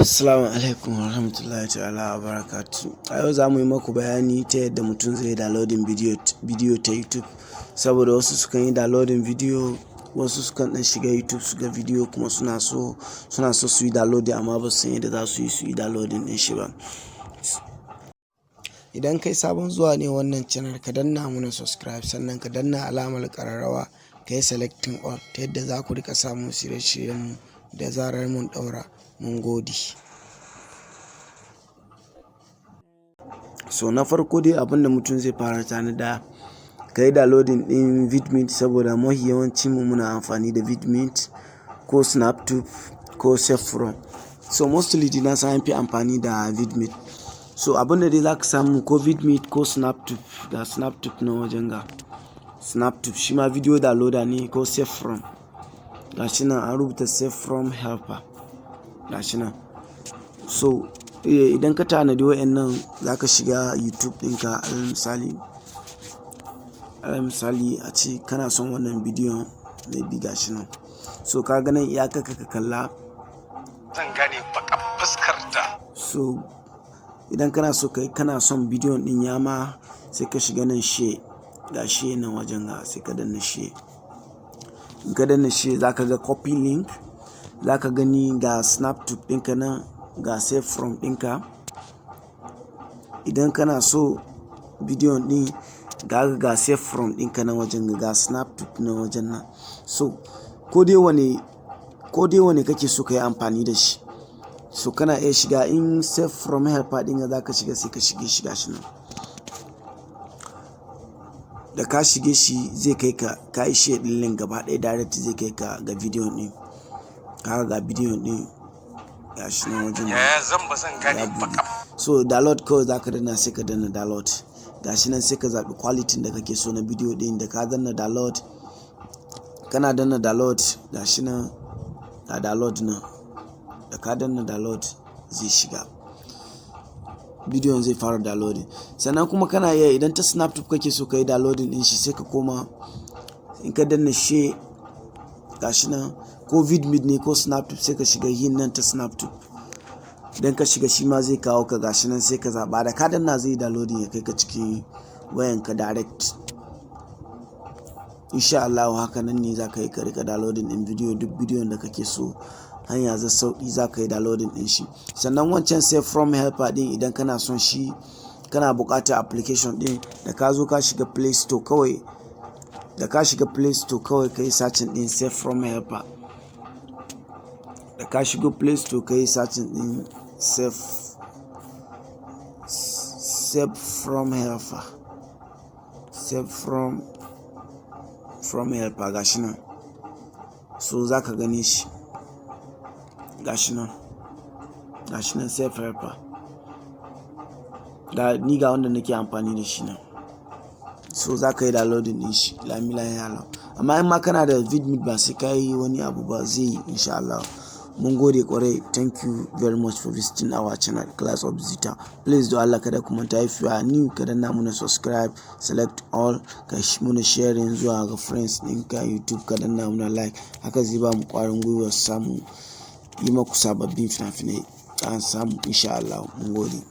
Assalamu alaikum warahmatullahi ta'ala wa barakatuh. A yau za mu yi maku bayani ta yadda mutum zai yi downloading bidiyo ta YouTube. Saboda wasu sukan yi downloading bidiyo, wasu sukan ɗan shiga YouTube su ga bidiyo kuma suna so su yi downloading, amma ba su san yadda za su yi su yi downloading ɗin shi ba. Idan kai sabon zuwa ne wannan channel, ka danna mana subscribe, sannan ka danna alamar ƙararrawa, ka yi selecting all, ta yadda za ku riƙa samun shirye-shiryenmu da zarar mun ɗaura. Mun gode. So na farko dai, abin da mutum zai fara tanada, ka yi downloading ɗin Vidmate, saboda mafi yawancin mu muna amfani da Vidmate ko Snaptube ko SaveFrom. So mostly dai na san an fi amfani da Vidmate. So abin da dai za ka samu, ko Vidmate ko Snaptube, ga Snaptube nan wajen, ga Snaptube, shi ma video downloader ne, ko SaveFrom. Ga shi nan an rubuta SaveFrom Helper. Ga shi nan. So idan ka tanadi wa'yannan, za ka shiga YouTube ɗinka. Alal misali, a ce kana son wannan bidiyon, maybe ga shi nan. So ka ga nan iyakar ka kalla. Zan gane baƙar fuskar ta. So idan kana so kai kana son bidiyon ɗin ya ma, sai ka shiga nan share, ga share nan wajen ga, sai ka danna share. In ka danna share, za ka ga copy link, za ka gani ga Snaptube ɗinka nan, ga SaveFrom ɗinka. Idan kana so bidiyon ɗin, ga SaveFrom ɗinka nan wajen, ga Snaptube nan wajen nan. So ko dai wane kake so ka yi amfani da shi. So kana iya shiga, in SaveFrom Helper ɗin za ka shiga, sai ka shige shi, gashi nan. Da ka shige shi, zai kai ka, ka yi share ɗin link gaba ɗaya, direct zai kai ka ga bidiyon ɗin. Kaga ga bidiyon ɗin, gashi nan wajen. Yaya zan ba zan gane Ya buɗe. baƙar So download kawai za ka danna, sai ka danna download. Gashi nan, sai ka zaɓi quality da kake so na bidiyo ɗin. Da ka danna download, kana danna download, gashi nan, ga download nan. Da ka danna download, zai shiga. Bidiyon zai fara downloading. Sannan kuma kana iya, idan ta Snaptube kake so ka yi downloading ɗin shi, sai ka koma, in ka danna share, gashi nan, ko Vidmate ne ko Snaptube, sai ka shiga yin nan ta Snaptube. Idan ka shiga, shi ma zai kawo ka, gashi nan, sai ka zaɓa. Da ka danna, zai yi downloading ya kai ka cikin wayanka direct. Insha Allahu haka nan ne za ka yi ka riƙa downloading ɗin bidiyo, duk bidiyon da kake so, hanya za sauƙi za ka yi downloading ɗin shi. Sannan wancan SaveFrom Helper ɗin, idan kana son shi, kana buƙatar application ɗin, da ka zo ka shiga Play Store kawai, da ka shiga Play Store kawai, ka yi searching ɗin SaveFrom Helper. Da ka shigo Play Store, ka yi searching ɗin SaveFrom Helper, SaveFrom Helper, gashi nan. So za ka gane shi. Gashi nan. Gashi nan, Save Helper. Ga ni, ga wanda nake amfani da shi nan. So za ka yi downloading ɗin shi lami lafiya lau. Amma in ma kana da Vidmate, ba sai ka yi wani abu ba, zai yi insha Allah. Mun gode ƙwarai. Thank you very much for visiting our channel, Class of Zita. Please, do Allah kada ku manta, if you are new, ka danna muna subscribe, select all, ka muna sharing zuwa ga friends ɗinka YouTube, ka danna muna like. Haka zai bamu ƙwarin gwiwar samu yi maku sababbin fina-finai an samu insha Allah. Mun gode.